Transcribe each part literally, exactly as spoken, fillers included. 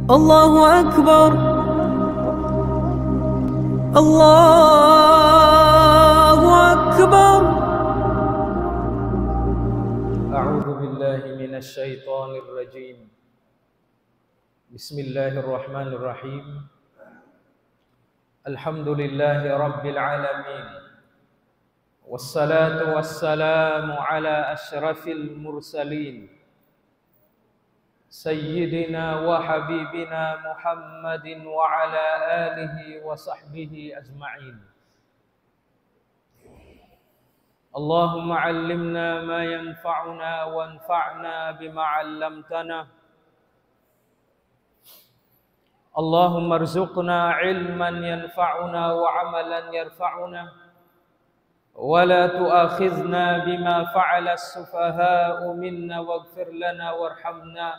الله أكبر. الله أكبر. أعوذ بالله من الشيطان الرجيم. بسم الله الرحمن الرحيم. الحمد لله رب العالمين. والصلاة والسلام على أشرف المرسلين سيدنا وحبيبنا محمد وعلى آله وصحبه أجمعين. اللهم علمنا ما ينفعنا وانفعنا بما علمتنا. اللهم ارزقنا علما ينفعنا وعملا يرفعنا، ولا تؤاخذنا بما فعل السفهاء منا، واغفر لنا وارحمنا،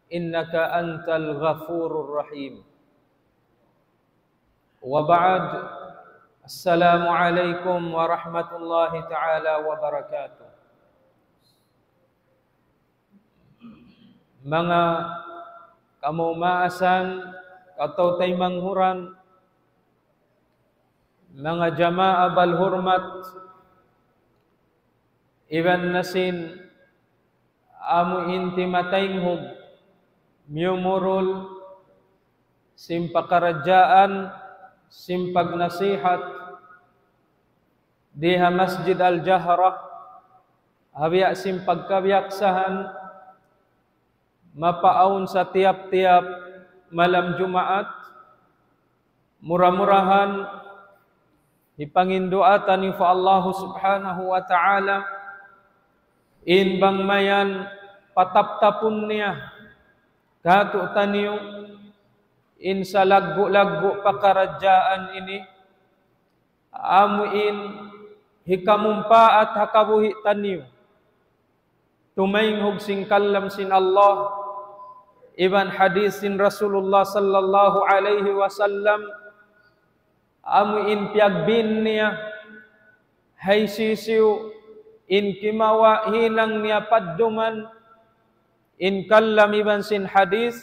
إنك أنت الغفور الرحيم. وبعد، السلام عليكم ورحمة الله تعالى وبركاته. Manga kamaasan, kataw-taymanghuran, manga jamaa balhurmat, iban na sin amu in timataynghug, miyumurul, sin pakaradjaan, sin pagnasihat, di ha Masjid Al-Jahra, ha biya' sin pagkabiyaksahan, mapaawn sa tiyap-tiyap malam Jumaat, mura-murahan, hipanginduwaa taniyu pa Allahu Subhanahu wa Ta'ala, in bang mayan pataptapun niya kātu'niyu in salaggu'-laggu' pakaradjaan ini, amu in hikamumpaat ha kabuhi' taniyu. Tumaynghug sin kalam sin Allah, iban hadith sin Rasulullah sallallahu alayhi wasallam, amu in piyagbin niya, hisiyu-siyu in kimawa' hinang niya padduman, in kalam iban sin hadith,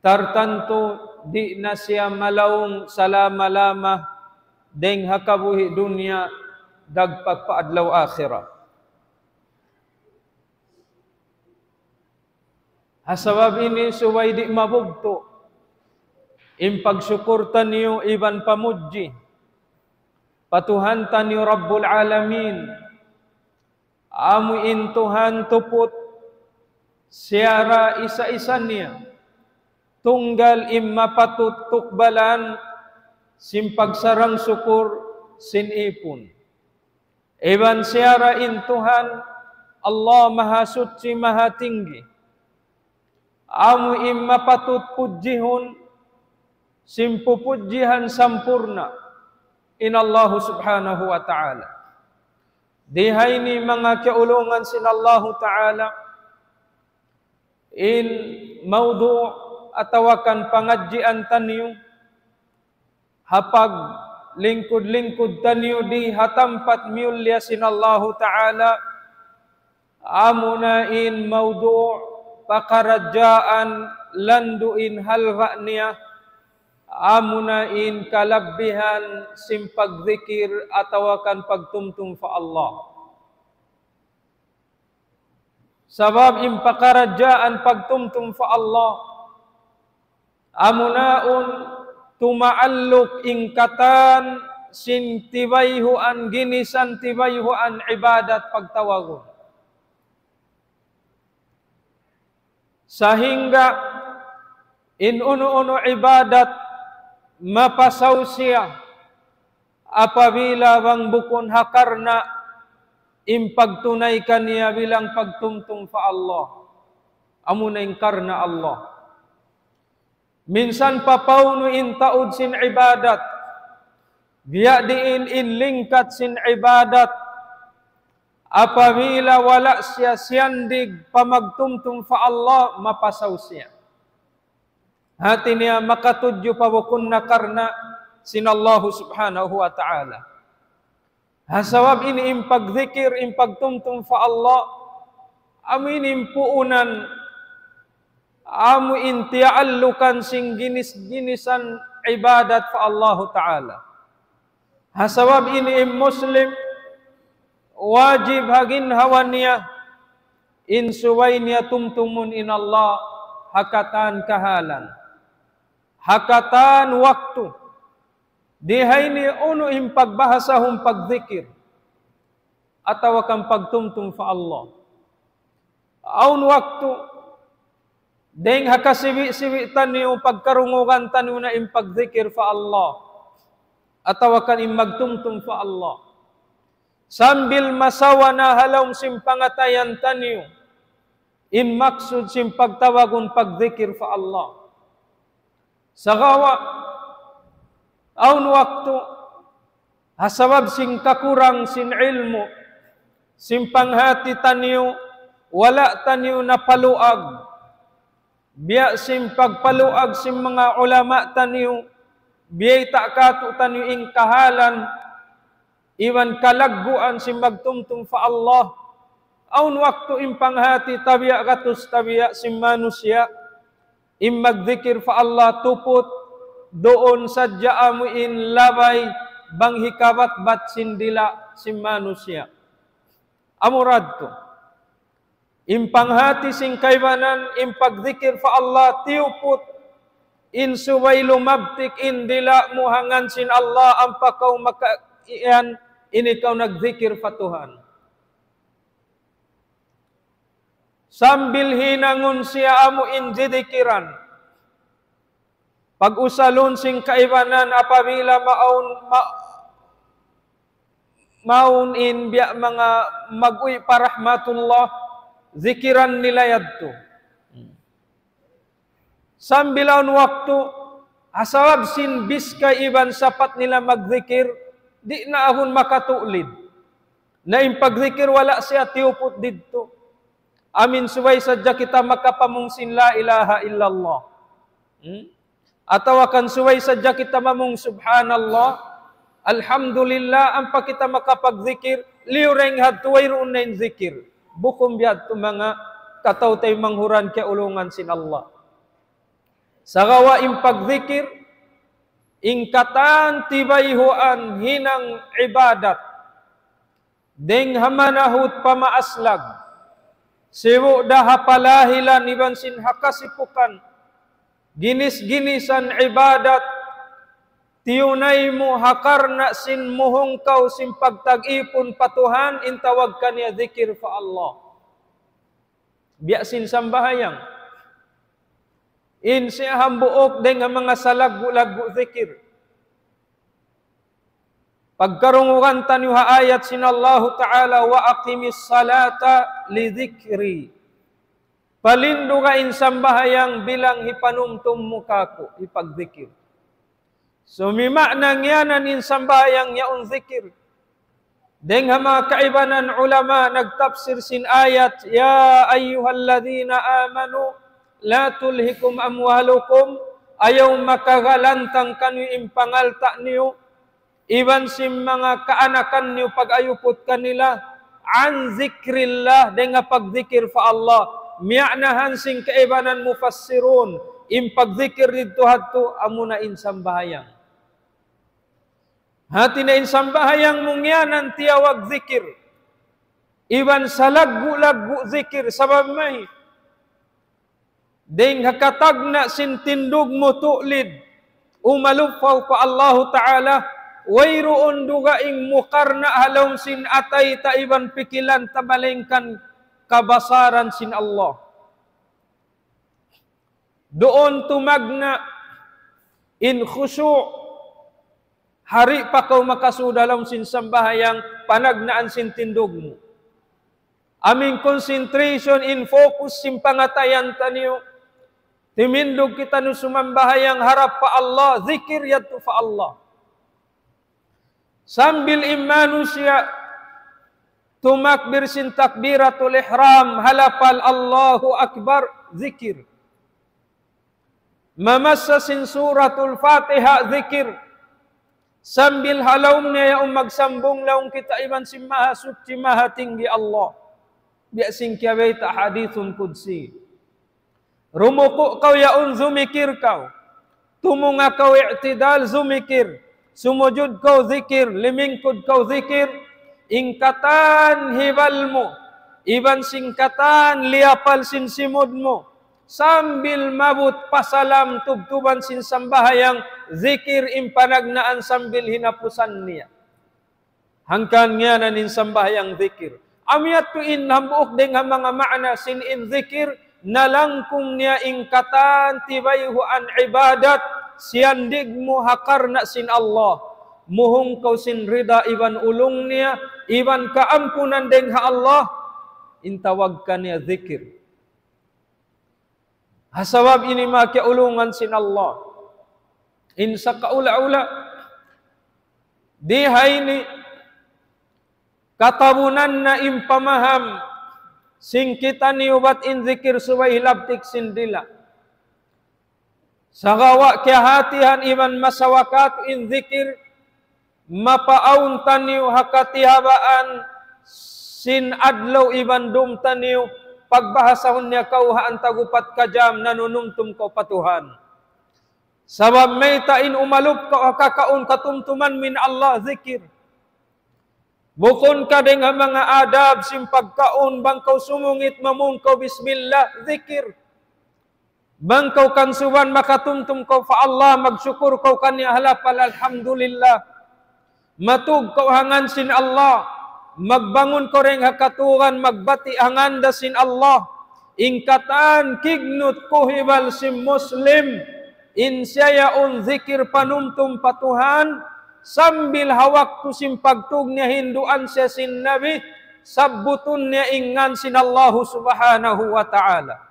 tartantu di' na siya malaung salama-lama dayng ha kabuhi' dunya dagpak pa adlaw akhirat. Ha sabab ini subay di' mabugtu' in pagsukur taniyu iban pamudji pa Tuhan taniyu Rabbul Alamin. Amu in Tuhan tuput, siya ra isa-isa niya, tunggal in mapatut tukbalan sin pagsarang-sukur sin ipun. Iban siya ra in Tuhan, Allah Mahasuchi Mahatinggi. Amu in mapatut pudjihun, sin pupudjihan sampurna', in Allahu Subhanahu wa Ta'ala. Di ha ini manga kiyaulungan sin Allahu Ta'ala, in mawdu' atawa kan pangadjian taniyu, ha paglingkud-lingkud taniyu di ha tampat miyulliya sin Allahu Ta'ala, amuna in mawdu' pakaradjaan landu' in halga' niya, amuna in kalabbihan sin pagdikir atawa kan pagtumtum pa Allah. Sabab in pakaradjaan pagtumtum pa Allah, amuna in tumaalluk in katan sin tibayhuan, ginisan tibayhuan ibadat pagtawagun. Sahingga in unu-unu ibadat mapasaw siya apabila bang bukun ha karna' in pagtunay kaniya bilang pagtumtum pa Allah. Amuna in karna' Allah. Minsan papaunu in taud sin ibadat. Biya' diin in lingkat sin ibadat. Apabila wala' siya siyandig pa magtumtum pa Allah, mapasaw siya. Hati niya makatudju pa bukun na karna' sin Allahu Subhanahu wa Ta'ala. Ha sabab ini in pagdikir, in pagtumtum pa Allah, amu ini in puunan amu in tiyaallukan sin ginis-ginisan ibadat pa Allahu Ta'ala. Ha sabab ini in Muslim, wajib ha ginhawa niya, in subay niya tumtumun in Allah, ha katan kahalan, ha katan waktu. Di ha ini unu in pagbahasahun pagdikir, atawa kan pagtumtum pa Allah. Awn waktu, dayng ha kasibi'-sibi' taniyu, pagkarungugan taniyu na in pagdikir pa Allah, atawa kan in magtumtum pa Allah. Sambil masawa na ha lawm sin pangatayan taniyu, in maksud sin pagtawagun pagdikir pa Allah. Sagawa', awn waktu, ha sabab sin kakurang sin ilmu', sin panghati taniyu, wala' taniyu napaluag. Biya' sin pagpaluag sin manga ulama taniyu, biyayta' kātu'niyu in kahalan, iban kalagguan sin magtumtum pa Allah. Awn waktu in panghati tabiya' gatus tabiya' sin manusiya', in magdikir pa Allah tuput, duun sadja amu in labay bang hikabatbat sin dila' sin manusiya'. Amura yadtu. In panghati sin kaibanan, in pagdikir pa Allah tiyuput, in subay lumabtik in dila' mu ha ngan sin Allah, ampa kaw makaiyan, in ikaw nagdikir pa Tuhan. Sambil hinangun siya amu in didikiran. Pag-usalun sin kaibanan apabila mawn, ma-, mawn in biya' manga mag-uwi' pa rahmatullah, dikiran nila yadtu. Sambil awn waktu, ha sabab sin biskay iban sapat nila magdikir, di' na ahun makatu'lid. Na in pagdikir wala' siya tiyuput didtu. Amin subay sadja kita makapamung sin la ilaha illallah. Hmm? Atawa kan subay sadja kita mamung subhanallah, alhamdulillah, ampa kita makapagdikir, liyu dayng hadtu wayruun na in dikir. Bukun biya' hadtu manga kataw-taymanghuran kiyaulungan sin Allah. Sagawa' in pagdikir, in katan tibayhuan hinang ibadat. Dayng ha manahut pa maaslag, sibu' da ha palahilan iban sin ha kasipukan, ginis-ginisan ibadat, tiyunay mu ha karna' sin muhungkaw sin pagtag-ipun pa Tuhan, in tawag kaniya dikir pa Allah. Biya' sin sambahayang. In siya hambuuk dayng ha manga salaggu'-laggu' dikir. Pagkarungugan taniyu ha ayat sin Allahu Ta'ala, وأقم الصلاة لذكري. Palinduga in sambahayang bilang hipanumtum mu kāku', hipagdikir. So, mima'na ngiyanan in sambahayang yaun dikir. Dayng ha manga kaibanan ulama nagtapsir sin ayat, يا أيها الذين آمنوا لا تلهكم أموالكم, ayaw makagalantang kaniyu in pangalta' niyu, iban sin manga kaanakan niyu pag-ayuput kanila, عن ذكر الله, dayng ha pagdikir pa Allah. Miya'nahan sin kaibanan mufassirun, in pagdikir didtu hadtu amuna in sambahayang. Hāti niya in sambahayang mu ngiyanan tiyawag dikir. Iban salaggu'-laggu' dikir, sabab mayta'? Dayng ha katagna' sin tindug mu tu'lid, umalupaw pa Allahu Ta'ala, wayruun dugaing mukarna' ha lawm sin atay ta iban pikilan ta malaingkan kabasaran sin Allah. Duun tumagna' in khushu', di' pa kaw makasud ha lawm sin sambahayang, panagnaan sin tindug mu. Amu in concentration, in focus sin pangatayan taniyu, timindug kitaniyu sumambahayang harap pa Allah, dikir yadtu pa Allah. Sambil in manusiya' tumakbir sin takbiratul ihram, ha lapal Allahu Akbar, dikir. Mamassa sin Suratul Fatiha, dikir. Sambil ha lawm niya yaun magsambung laung kita iban sin Mahasuchi Mahatinggi Allah. Biya' sin kiyabayta' hadithun qudsi. Rumuku' kaw yaun zumikir kaw. Tumunga' kaw i'tidal zumikir. Sumujud kaw zikir, limingkud kaw zikir. In katan hibal mu, iban sin katan liyapal sin simud mu, sambil maabut pa salam tubtuban sin sambahayang, zikir in panagnaan sambil hinapusan niya. Hangkan ngiyanan in sambahayang zikir. Amu yadtu in hambuuk dayn ha manga maana sin in zikir, nalangkung niya in katan tibayhuan ibadat, siyandig mu ha karna' sin Allah. Muhung kaw sin rida iban ulung niya, iban kaampunan dayn ha Allah, in tawag kaniya zikir. Ha sabab ini manga kiyaulungan sin Allah. In sakaula-ula, di ha ini katabunan na in pamaham sin kitaniyu bat in zikir subay hilabtik sin dila'. Sagawa' kiyahatihan iban masawakat in zikir, mapaawn taniyu ha katihabaan sin adlaw iban dum taniyu, pagbahasahun niya kaw ha antagupat ka jam nanunumtum kaw pa Tuhan. Sabab mayta' in umalup kaw ha kakaun katumtuman mu in Allah, zikir. Bukun ka dayn ha manga adab sin pagkaun, bang kaw sumungit mamung kaw bismillah, zikir. Bang kaw kansuban makatumtum kaw pa Allah, magsukur kaw kaniya ha lapal alhamdulillah. Matug kaw ha ngan sin Allah, magbangun kaw dayn ha katuran, magbati' ha ngan da sin Allah. In katan kignut kuhibal sin Muslim, in siya yaun zikir panumtum pa Tuhan, sambil ha waktu sin pagtug niya hinduan siya sin Nabi, sabbutun niya in ngan sin Allahu Subhanahu wa Ta'ala.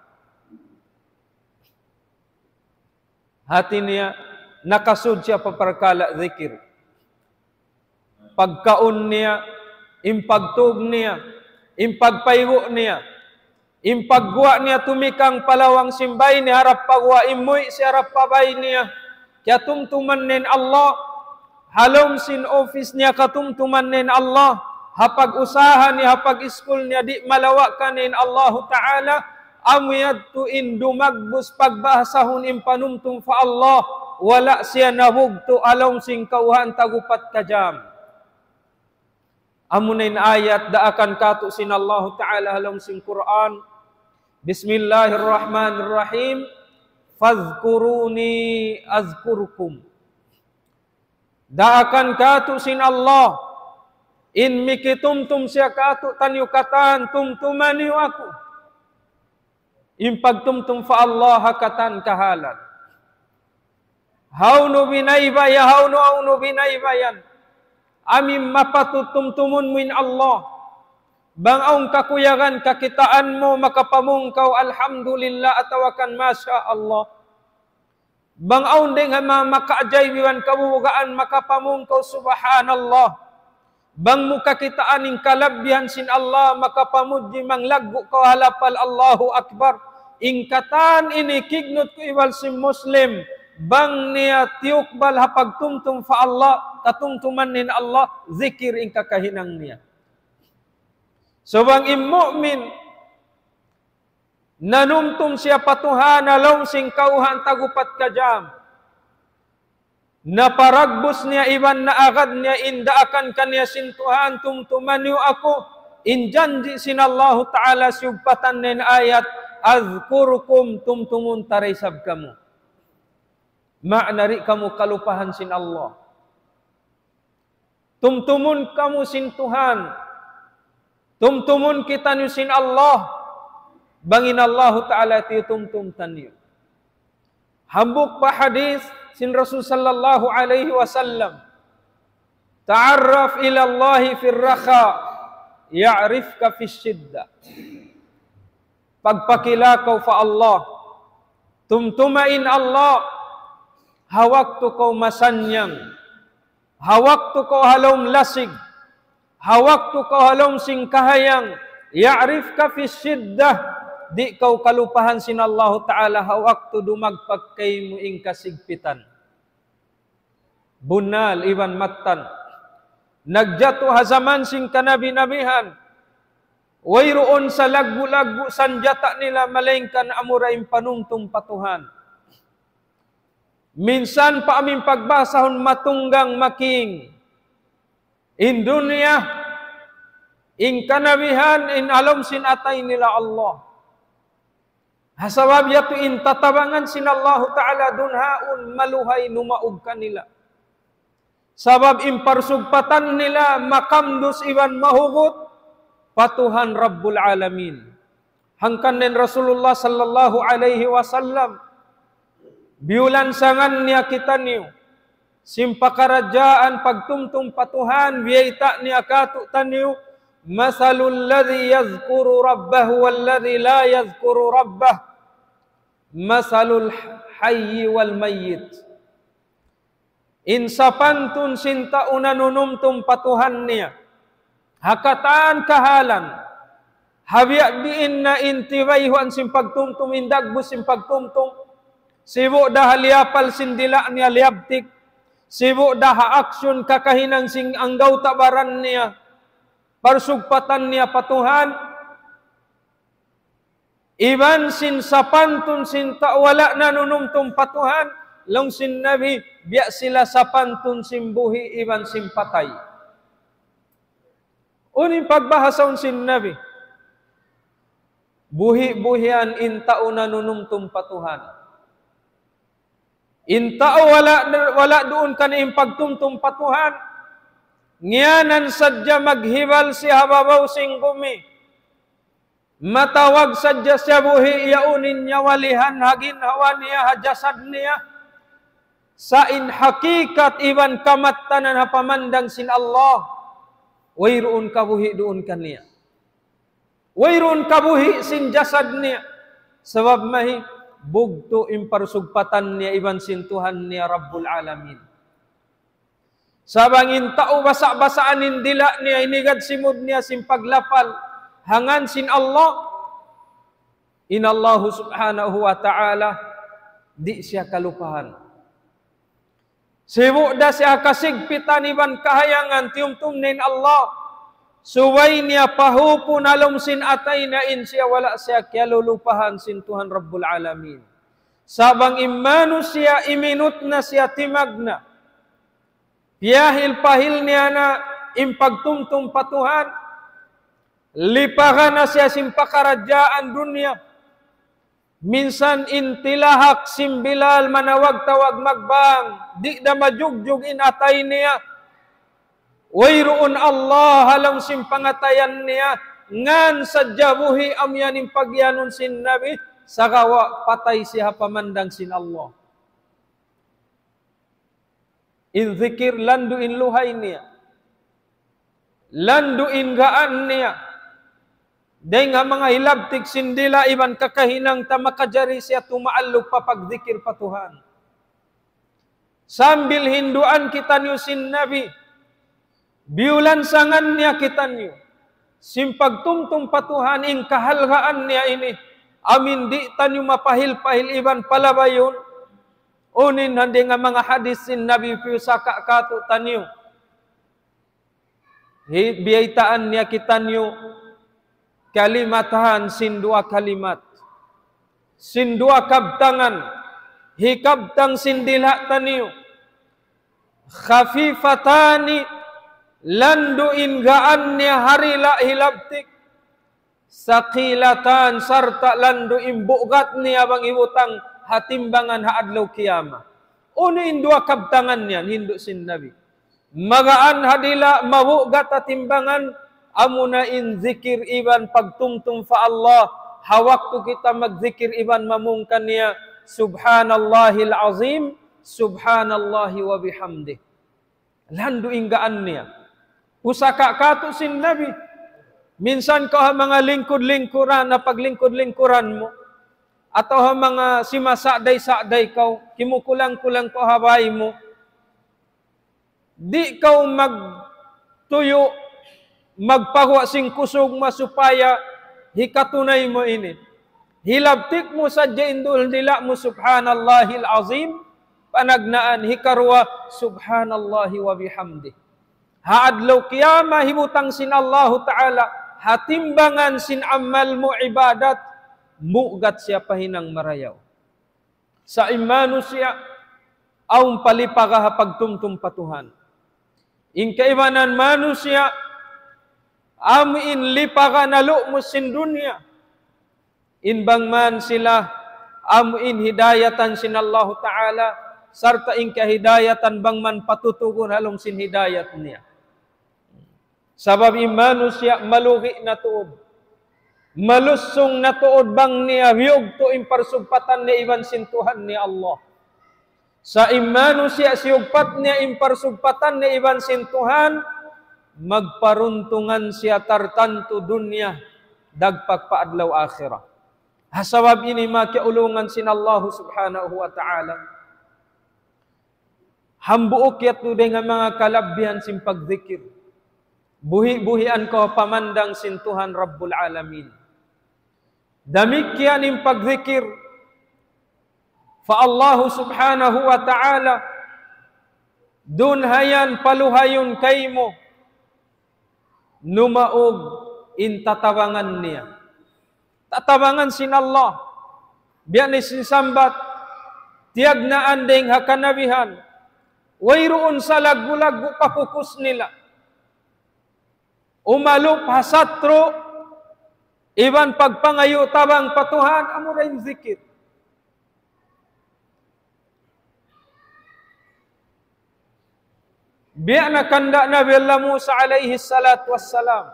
Hati niya, nakasud siya pa parkala' zikir. Pagkaun niya, in pagtug niya, in pagpaygu' niya, in pagguwa' niya tumikang pa lawang sin bay niya harap pa guwa', in muwi' siya harap pa bay niya, kiyatumtuman niya in Allah, ha lawm sin office niya katumtuman niya in Allah, ha pag-usaha niya, ha pag-iskul niya, di' malawa' kaniya in Allahu Ta'ala, amu yadtu in dumagbus pagbahasahun in panumtum pa Allah, wala' siya nabugtu' ha lawm sin kawhaan tagupat ka jam. Amuna in ayat daakan kātu' sin Allahu Ta'ala ha lawm sin Qur'an. Bismillahirrahmanirrahim. فاذكروني أذكركم. Daakan kātu' sin Allah, in mikitumtum siya kātu'niyu katan, tumtuma niyu aku. In pagtumtum pa Allah ha katan kahalan. Hawnu binaybaya, hawnu, hawnu binaybayan. Amu in mapatut tumtumun mu in Allah. Bang awn kakuyagan kakitaan mu, makapamung kaw alhamdulillah atawa kan masha Allah. Bang awn dayn ha ma-, makaajayb iban kabubugaan, makapamung kaw subhanallah. Bang mu kakitaan in kalabbihan sin Allah, makapamudji, manglaggu' kaw ha lapal Allahu Akbar. In katan ini kignut kuhibal sin Muslim, bang niya tiyukbal ha pagtumtum pa Allah, katumtuman niya in Allah, zikir in kakahinang niya. So bang in mu'min, nanumtum siya pa Tuhan ha lawm sin kawhaan tagupat ka jam. Naparagbus niya iban naagad niya in daakan kaniya sin Tuhan, tumtuma niyu aku, in janji' sin Allahu Ta'ala siyugpatan niya in ayat, أذكركم, tumtumun ta da isab kamu. Maana di' kamu kalupahan sin Allah. Tumtumun kamu sin Tuhan. Tumtumun kitaniyu sin Allah. Bang in Allahu Ta'ala tiyutumtum taniyu. Hambuuk pa hadith sin Rasul sallallahu alayhi wasallam. تعرف إلى الله في الرخاء يعرفك في الشدة. Pagpakila kaw pa Allah. Tumtuma in Allah. Ha waktu kaw masannyang. Ha waktu kaw ha lawm lasig, ha waktu kaw ha lawm sin kahayang, يعرفك في الشدة, di' kaw kalupahan sin Allahu Ta'ala ha waktu dumagpak kaymu in kasigpitan. Bunnal iban mattan. Nagjatu ha jaman sin kanabi-nabihan, Wayruun salaggu'-laggu' sanjata' nila malaingkan amura in panumtum pa Tuhan. Minsan pa amu in pagbahasahun matunggang making. In dunya, in kanabihan, in ha lawm sin atay nila Allah. Ha sabab yadtu in tatabangan sin Allahu Ta'ala duun haun maluhay numaug kanila. Sabab in parsugpatan nila makamdus iban mahugut pa Tuhan Rabbul Alamin. Hangkan in Rasulullah sallallahu alayhi wasallam, biyulansangan niya kitaniyu sin pakaradjaan pagtumtum pa Tuhan, biyayta' niya kātu'niyu, مثل الذي يذكر ربه والذي لا يذكر ربه مثل الحي والميت. In sapantun sin tau nanunumtum pa Tuhan niya, ha katan kahalan, ha biya' diin na in tibayhuan sin pagtumtum, in dagbus sin pagtumtum, sibu' da ha liyapal sin dila' niya liyabtik, sibu' da ha aksyon kakahinang sin anggawta' baran niya, parsugpatan niya pa Tuhan, iban sin sapantun sin tau wala' nanunumtum pa Tuhan, laung sin Nabi, biya' sila sapantun sin buhi' iban sin patay. Unu in pagbahasahun sin Nabi, buhi'-buhian in tau nanunumtum pa Tuhan. In tau wala', wala' duun kaniya in pagtumtum pa Tuhan, ngiyanan sadja maghibal siya ha babaw sin gumi. Matawag sadja siya buhi', yaun in nyawalihan ha ginhawa niya, ha jasad niya. Sa' in hakikat iban kamattanan ha pamandang sin Allah, wayruun kabuhi' duun kaniya. Wayruun kabuhi' sin jasad niya. Sabab mahi, bugtu' in parsugpatan niya iban sin Tuhan niya Rabbul Alamin. Sa' bang in tau basa'-basaan in dila' niya, hinigad simud niya sin paglapal ha ngān sin Allah, in Allahu Subhanahu wa Ta'ala, di' siya kalupahan. Sibu' da siya kasigpitan iban kahayangan, tiyumtum niya in Allah. Subay niya pahupun ha lawm sin atay niya in siya wala' siya kiyalulupahan sin Tuhan Rabbul Alamin. Sa' bang in manusiya' iminut na siya timagna', piyahil-pahil niya na in pagtumtum pa Tuhan, lipagan na siya sin pakaradjaan dunya. Minsan in tilahak sin bilal manawag-tawag magbang, di' da majugjug in atay niya. Wayruun Allah ha lawm sin pangatayan niya, ngān sadja buhi', amu yan in pagiyanun sin Nabi, sagawa' patay siya ha pamandang sin Allah. In zikir landu' in luhay niya. Landu' in gaan niya. Dayng ha manga hilabtik sin dila' iban kakahinang ta makajari siya tumaalluk pa pagzikir pa Tuhan. Sambil hinduan kitaniyu sin Nabi, biyulansangan niya kitaniyu sin pagtumtum pa Tuhan in kahalgaan niya ini, amu in di' taniyu mapahil-pahil iban palabayun. Unu in hāti niya manga hadis sin Nabi piyusaka kātu'niyu. Hi-, biyaytaan niya kitaniyu kalimatan sin duwa kalimat. Sin duwa kabtangan. Hikabtang sin dila' taniyu. خفيفتان, landu' in gaan niya ha dila' hilabtik. ثقيلتان, sarta' landu' in bugat niya bang hibutang ha timbangan ha adlaw kiyamat. Unu in duwa kabtangan yan, hindu' sin Nabi. Magaan ha dila', mabugat ha timbangan, amuna in zikir iban pagtumtum pa Allah, ha waktu kita magzikir iban mamung kaniya, سبحان الله العظيم، سبحان الله وبحمده. Landu' in gaan niya. Pusaka kātu' sin Nabi. Minsan kaw ha manga lingkud-lingkuran, ha paglingkud-lingkuran mu. Atawa ha manga simasa'day-sa'day kaw, kimukulang-kulang kaw ha bay mu. Di' kaw magtuyu', magpaguwa' sin kusug mu supaya hikatunay mu ini. Hilabtik mu sadja in duun dila' mu, سبحان الله العظيم, panagnaan, hikaruwa, سبحان الله وبحمده. Ha adlaw kiyamat hibutang sin Allahu Ta'ala, ha timbangan sin amal mu ibadat, mugat siya pa hinang marayaw. Sa' in manusiya', awn palipaga ha pagtumtum pa Tuhan. In kaibanan manusiya', amu in lipaga nalumus sin dunya. In bang man sila, amu in hidayatan sin Allahu Ta'ala, sarta' in kahidayatan bang man patutugun ha lawm sin hidayat niya. Sabab in manusiya' malugi' na tuud. Malusung na tuud bang niya biyugtu' in parsugpatan niya iban sin Tuhan niya Allah. Sa' in manusiya' siyugpat niya in parsugpatan niya iban sin Tuhan, magparuntungan siya tartantu dunya, dagpak pa adlaw akhirat. Ha sabab ini manga kiyaulungan sin Allahu Subhanahu wa Ta'ala. Hambuuk yadtu dayn ha manga kalabbihan sin pagdikir. Buhi'-buhian kaw pamandang sin Tuhan Rabbul Alamin. Damikkiyan in pagdikir pa Allahu Subhanahu wa Ta'ala, dunhayan paluhayun kaymu, numaug in tatabangan niya. Tatabangan sin Allah. Biya' na sin sambat, tiyagnaan dayn ha kanabihan. Wayruun salaggu'-laggu' pakukus nila. Umalup ha satru', iban pagpangayu' tabang pa Tuhan, amura in zikir. Biya' na kanda' Nabi Allah Musa alayhi salatu wassalam.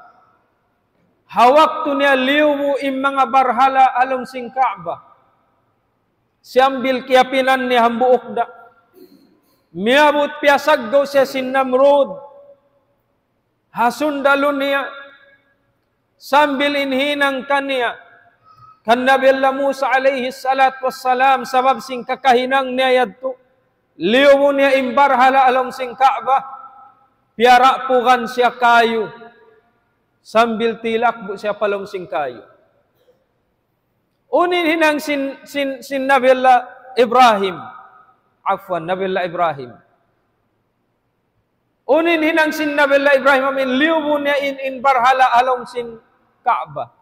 Ha waktu niya liyubu' in manga barhala' ha lawm sin Ka'bah. Siyambil kiyapinan niya hambuuk da. Miyabut piyasaggaw siya sin Namrud. Ha sundalu niya, sambil in hinang kaniya, kan Nabi Allah Musa alayhi salatu wassalam, sabab sin kakahinang niya yadtu, liyubu' niya in barhala' ha lawm sin Ka'bah, piyarapugan siya kayu, sambil tilakbu' siya pa lawm sin kayu. Unu in hinang sin, sin, sin Nabi Allah Ibrahim. Afwan, Nabi Allah Ibrahim. Unu in hinang sin Nabi Allah Ibrahim amu in liyubu' niya in, in barhala' ha lawm sin Ka'bah.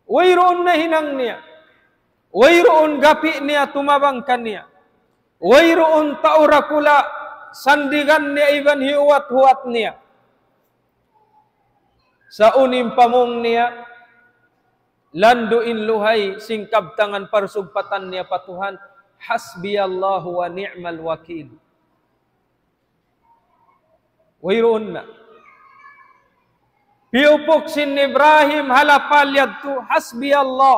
Wayruun nahinang niya. Wayruun gapi' niya tumabang kaniya. Wayruun tau dakula' sandigan niya iban hiyuwat-huwat niya. Sa' unu in pamung niya, landu' in luhay sin kabtangan parsugpatan niya pa Tuhan, حسبي الله ونعم الوكيل. Wayruun na. Piyupuk sin Ibrahim ha lapal yadtu, حسبي الله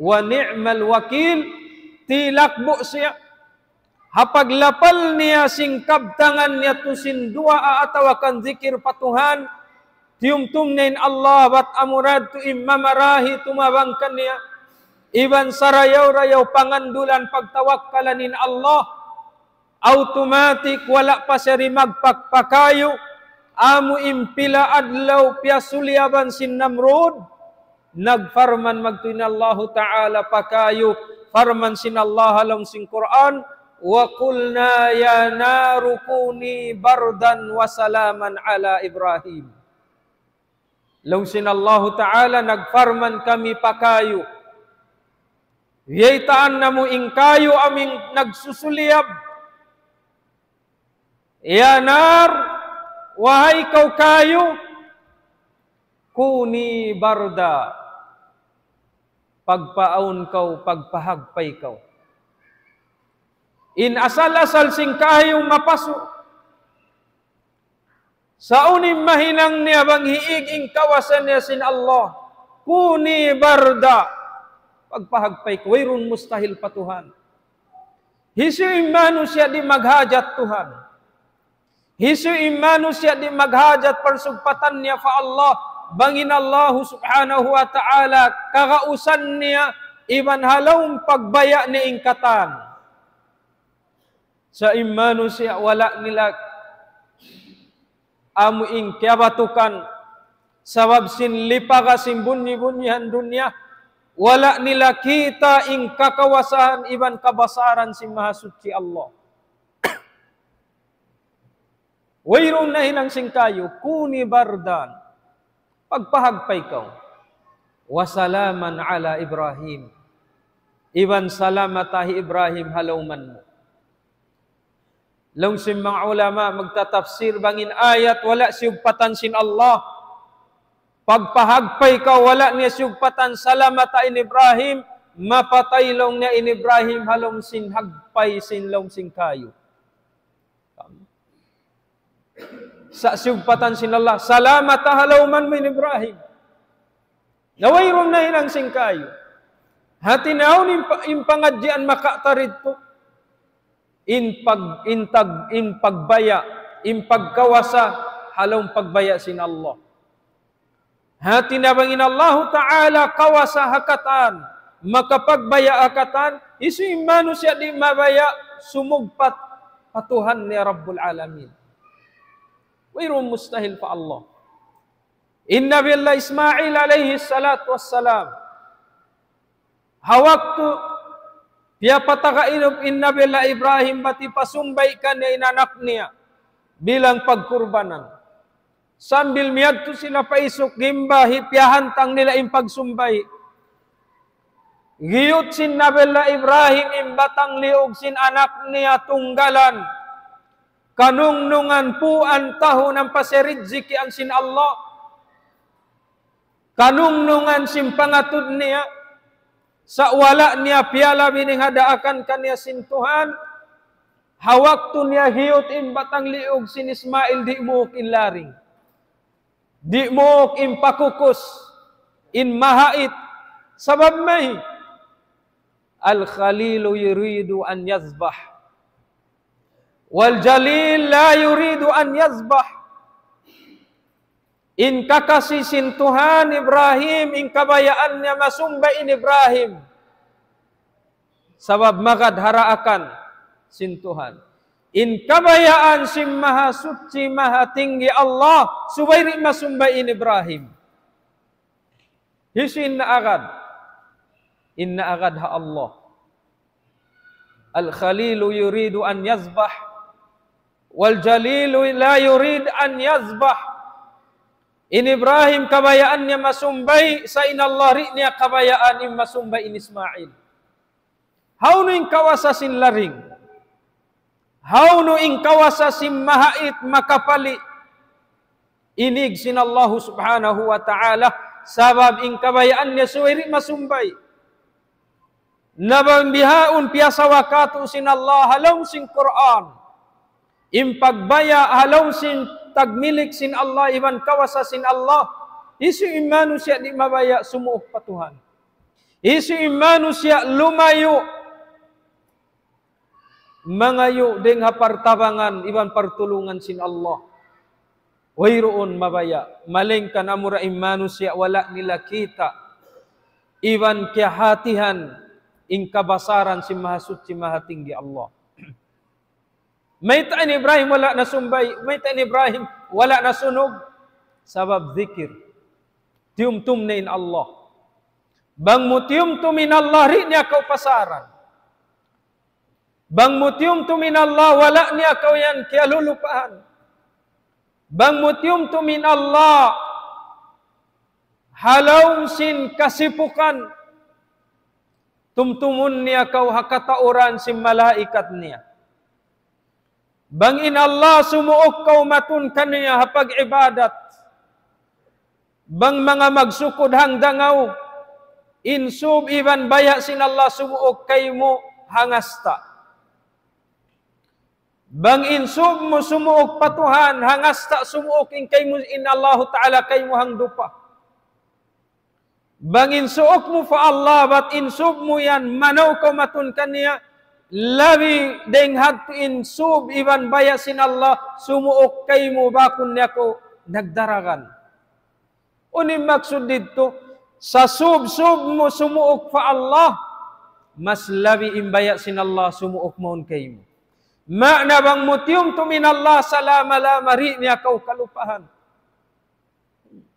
ونعم الوكيل, tilakbu' siya. Ha paglapal niya sin kabtangan niya tu sin duwaa atawa kan zikir pa Tuhan, tiyumtum niya in Allah bat amura yadtu in mamarahi tumabang kaniya. Iban sarayaw-rayaw pangandulan pagtawakkalan in Allah. Automatic wala' pa siya di' magpakpakayu, amu in pila adlaw piyasuliyaban sin Namrud, nagparman magtuy in Allahu Ta'ala pa kayu, parman sin Allah ha lawm sin Qur'an, وقلنا يا نار كوني بردا وسلاما على إبراهيم. Laung sin Allahu Ta'ala, nagparman kami pa kayu. Biyaytaan namu' in kayu amu in nagsusuliyab. يا نار, wahai kaw kayu, كوني بردا, pagpaawn kaw, pagpahagpay kaw. In asal-asal sin kayu mapasu'. Sa' unu in mahinang niya bang hiig in kawasa niya sin Allah. كوني بردا. Pagpahagpay kaw, wayruun mustahil pa Tuhan. Hisiyu in manusiya' di' maghajat Tuhan? Hisiyu in manusiya' di' maghajat parsugpatan niya pa Allah? Bang in Allahu Subhanahu wa Ta'ala kagausan niya iban ha lawm pagbaya' niya in katan. Sa' in manusiya' wala' nila amu in kiyabatukan, sabab sin lipaga sin bunyi-bunyihan dunya, wala' nila kita' in kakawasahan iban kabasaran sin Mahasuchi Allah. Wayruun nahinang sin kayu, كوني بردا. Pagpahagpay kaw. Wa salaman ala Ibrahim. Iban salamata hi Ibrahim ha lawman mu. Laung sin manga ulama magtatafsir, bang in ayat wala' siyugpatan sin Allah. Pagpahagpay kaw, wala' niya siyugpatan salamata in Ibrahim, mapatay laung niya in Ibrahim ha lawm sin hagpay sin lawm sin kayu. Sa' siyugpatan sin Allah, salamata ha lawman mu in Ibrahim. Na wayruun nahinang sin kayu. Hati niya awn in pa-, in pangadjian makatarid tu. In pag-, in tag-, in pagbaya', in pagkawasa, ha lawm pagbaya' sin Allah. Hati niya bang in Allahu Ta'ala kawasa ha katan, makapagbaya' ha katan, hisiyu in manusiya' di' mabaya' sumugpat pa Tuhan niya Rabbul Alamin. Wayruun mustahil pa Allah. In Nabi Allah Ismail alayhi salatu wassalam, ha waktu piyapataga inup in Nabi Allah Ibrahim bat hipasumbay kaniya in anak niya bilang pagkurbanan. Sambil miyadtu sila pa isuk gimba, hi-, piyahantang nila in pagsumbay. Giyut sin Nabi Allah Ibrahim in batang liug sin anak niya tunggalan. Kanungnungan puan tahun ampa siya ridjikian sin Allah. Kanungnungan sin pangatud niya, sa' wala' niya piyalabi in ha daakan kaniya sin Tuhan, ha waktu niya hiyut in batang liug sin Ismail, di' muuk in laring. Di' muuk in pakukus, in mahait. Sabab mayta', الخليل يريد أن يذبح والجليل لا يريد أن يذبح. In kakasi sin Tuhan Ibrahim, in kabayaan niya masumbay in Ibrahim. Sabab magad ha daakan sin Tuhan. In kabayaan sin Mahasuchi, Mahatinggi Allah, subay di' masumbay in Ibrahim. Hisiyu in naagad? In naagad ha Allah. الخليل يريد أن يذبح والجليل لا يريد أن يذبح. In Ibrahim kabayaan niya masumbay, sa' in Allah di' niya kabayaan in masumbay in Ismail. Hawnu in kawasa sin laring? Hawnu in kawasa sin mahait makapali? Inig sin Allahu Subhanahu wa Ta'ala, sabab in kabayaan niya subay di' masumbay. Na bang bihaun piyasawa katu' sin Allah ha lawm sin Qur'an. In pagbaya' ha lawm sin tagmilik sin Allah iban kawasa sin Allah. Hisiyu in manusiya' di' mabaya' sumuuk pa Tuhan? Hisiyu in manusiya' lumayu', mangayu' dayng ha partabangan iban partulungan sin Allah? Wayruun mabaya', malayngkan amura in manusiya' wala' nila kita' iban kiyahatihan in kabasaran sin Mahasuchi Mahatinggi Allah. Mayta' in Ibrahim wala' nasumbay, mayta' in Ibrahim wala' nasunug? Sabab zikir. Tiyumtum niya in Allah. Bang mu tiyumtum in Allah, di' niya kaw pasaran. Bang mu tiyumtum in Allah, wala' niya kaw yan kiyalulupahan. Bang mu tiyumtum in Allah, ha lawm sin kasipukan, tumtumun niya kaw ha katauran sin malaikat niya. Bang in Allah sumuuk kaw matun kaniya ha pag-ibadat. Bang manga magsukud hangdangaw, in sub iban baya' sin Allah sumuuk kaymu hangasta. Bang in sub mu sumuuk pa Tuhan, hangasta sumuuk in kaymu in Allahu Ta'ala kaymu hangdupa. Bang in suuk mu pa Allah, bat in sub mu yan manaw kaw matun kaniya, labi dayng hadtu in sub iban baya' sin Allah, sumuuk kaymu bakun niya kaw nagdaragan. Unu in maksud didtu, sa sub-sub mu sumuuk pa Allah, mas labi in baya' sin Allah sumuuk mawn kaymu. Maana bang mu tiyumtum in Allah salama-lama di' niya kaw kalupahan.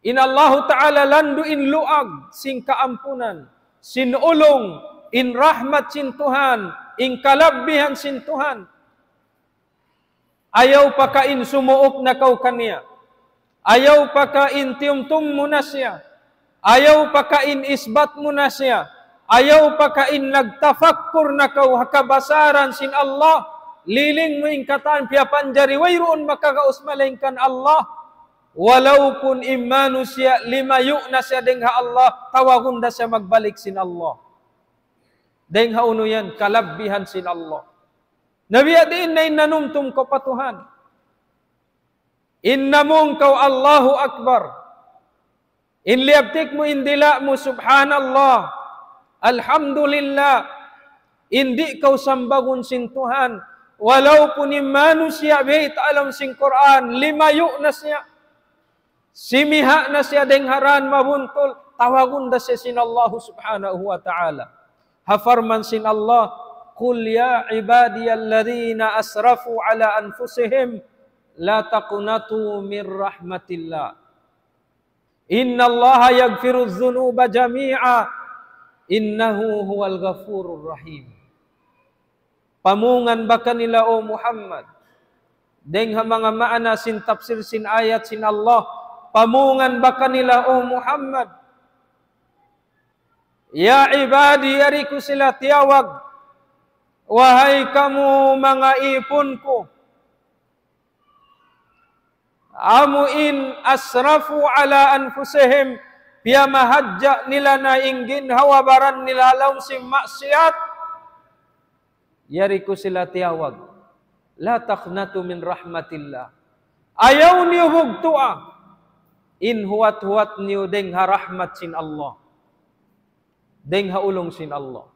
In Allahu Ta'ala landu' in luag sin kaampunan, sin ulung, in rahmat sin Tuhan, in kalabbihan sin Tuhan. Ayaw pa ka in sumuuk na kaw kaniya. Ayaw pa ka in tiyumtum mu na siya. Ayaw pa ka in isbat mu na siya. Ayaw pa ka in nagtafakkur na kaw ha kabasaran sin Allah. Liling mu in katan piyapanjari, wayruun makagaus malaingkan Allah. Walaupun in manusiya' limayu' na siya dayng ha Allah, tawagun da siya magbalik sin Allah. Dayng ha unu yan, kalabbihan sin Allah. Na biya' diin na in nanumtum kaw pa Tuhan. In namung kaw Allahu Akbar. In liyabtik mu in dila' mu, Subhanallah, Alhamdulillah. In di' kaw sambagun sin Tuhan. Walaupun in manusiya' bayta' ha lawm sin Qur'an, limayu' na siya. Simiha' na siya dayng ha dan mabuntul, tawagun da siya sin Allahu Subhanahu wa Ta'ala. Ha parman sin Allah, قل يا عبادي الذين أسرفوا على أنفسهم لا تقنطوا من رحمة الله إن الله يغفر الذنوب جميعا إنه هو الغفور الرحيم. Pamungan ba kanila, O Muhammad, dayng ha manga maana sin tafsir sin ayat sin Allah, pamungan ba kanila, O Muhammad, يا عبادي, yari ku sila tiyawag, wahai kamu manga īpun ku. Amu in أسرفوا على أنفسهم, piyamahadja nila na in ginhawa-baran nila ha lawm sin maksiyat. Yari ku sila tiyawag. لا تقنطوا من رحمة الله. Ayaw niyu bugtua in huwat-huwat niyu dayng ha rahmat sin Allah. Dayng ha ulung sin Allah.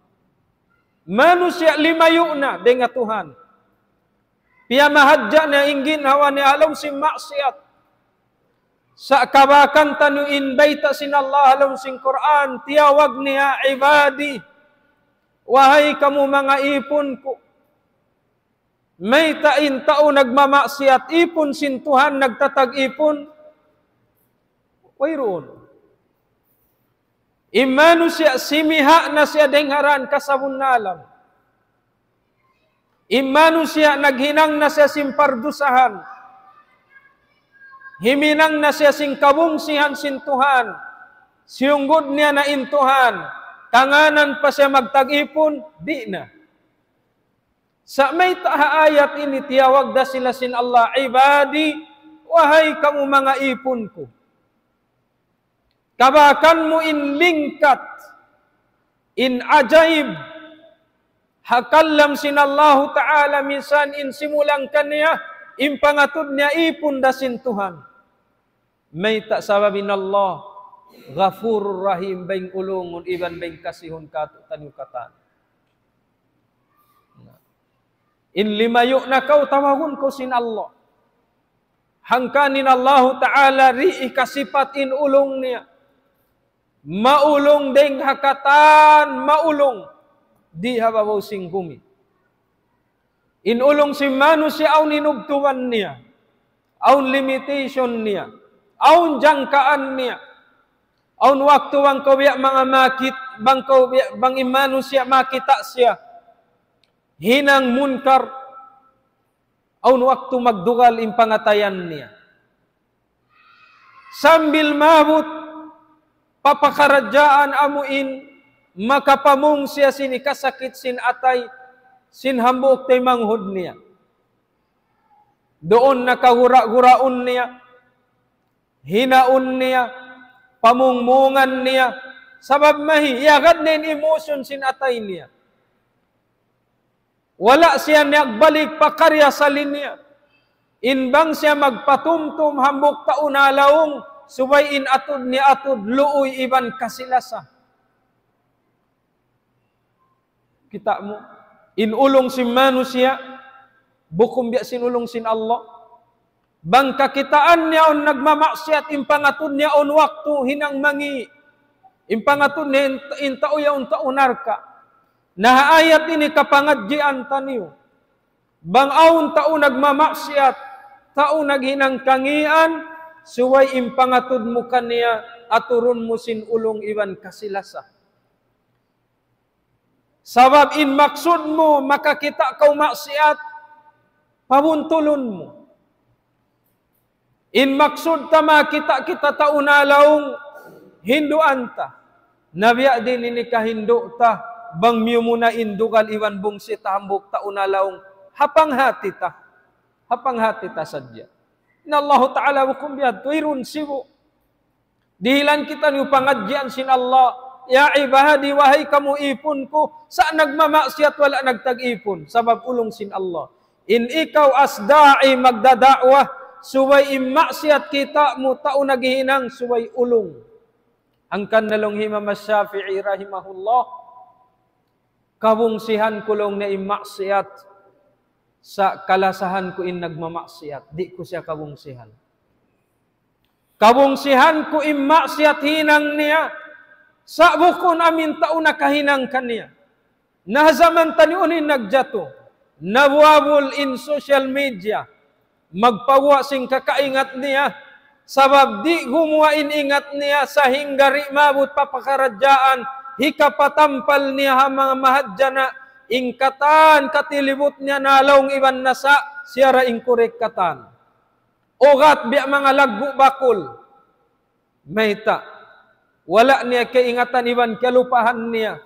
Manusiya' limayu' na dayng ha Tuhan. Piyamahadja na in ginhawa niya ha lawm sin maksiyat. Sa' kabakan taniyu in bayta' sin Allah ha lawm sin Qur'an, tiyawag niya, عبادي, wahai kamu manga īpun ku. Mayta' in tau nagmamaksiyat īpun sin Tuhan nagtatag īpun? Wayruun. In manusiya' simiha' na siya dayng ha dan kasabunnalan. In manusiya' naghinang na siya sin pardusahan. Himinang na siya sin kabungsihan sin Tuhan. Siyunggud niya na in Tuhan. Kangānan pa siya magtag īpun? Di' na. Sa' mayta' ha ayat ini tiyawag da sila sin Allah, عبادي, wahai kamu manga īpun ku. Kabakan mu in lingkat, in ajaib, ha kalam sin Allahu Ta'ala minsan in simulang kaniya, in pangatud niya īpun da sin Tuhan. Mayta' sabab in Allah, Ghafurur Rahim, bayng ulungun iban bayng kasihun kātu'niyu katan. In limayu' na kaw, tawagun kaw sin Allah. Hangkan in Allahu Ta'ala di' hikasipat in ulung niya. Maulung dayng ha katan, maulung di ha babaw sin bumi. In ulung sin manusiya' awn inubtuban niya, awn limitation niya, awn jangkaan niya. Awn waktu bang kaw biya' manga makit, bang kaw biya', bang in manusiya' makita' siya hinang munkar, awn waktu magdugal in pangatayan niya. Sambil maabut pa pakaradjaan amu in makapamung siya sin hikasakit sin atay sin hambuuk taymanghud niya. Duun na kagura-guraun niya, hinaun niya, pamungmungan niya, sabab mahi, iyagad na in emotion sin atay niya. Wala' siya niyagbalik pa karya salin niya. In bang siya magpatumtum hambuuk tau nalaung, subay in atud niya atud luuy iban kasi-lasa. Kita' mu, in ulung sin manusiya', bukun biya' sin ulung sin Allah. Bang kakitaan niya awn nagmamaksiyat, in pangatud niya awn waktu hinang mangi'. In pangatud niya in, in tau yaun tau narka'. Na ha ayat ini kapangadjian taniyu. Bang awn tau nagmamaksiyat, tau naghinang kangian, subay in pangatud mu kaniya, aturun mu sin ulung iban kasi-lasa. Sabab in maksud mu makakita' kaw maksiyat, pabuntulun mu. In maksud ta makakita' kita tau nalaung, hinduan ta. Na biya' diin in hikahindu' ta, bang miyumuna in dugal iban bungsi ta hambuuk tau nalaung, ha panghati ta. Ha panghati ta sadja. Na Allahu Ta'ala bukun biya' tuirun sibu'. Dihilan kitaniyu pangadjian sin Allah. Ya ibadi, wahai kamu ipun ku, sa' nagmamaksiyat wala' nagtag-ipun. Sabab ulung sin Allah. In ikaw as da'i magdada'wa, subay in maksiyat kita' mu tau naghihinang subay ulung. Hangkan na laung hi Imam Shafi'i rahimahullah, kabungsihan ku laung niya in maksiyat, sa' kalasahan ku in nagmamaksiyat, di' ku siya kabungsihan. Kabungsihan ku in maksiyat hinang niya, sa' bukun amin tau nakahinang kaniya. Na ha jaman taniyu ini nagjatu, nabuwabul in social media, magpaguwa' sin kakaingat niya, sabab di' gumuwa' in ingat niya, sahingga di' maabut pa pakaradjaan, hikapatampal niya ha manga mahadjana', in katan katilibut niya nalaung iban nasa', siya ra in correct katan. Ugat biya' manga laggu' bakul. Mayta'. Wala' niya kaingatan iban kalupahan niya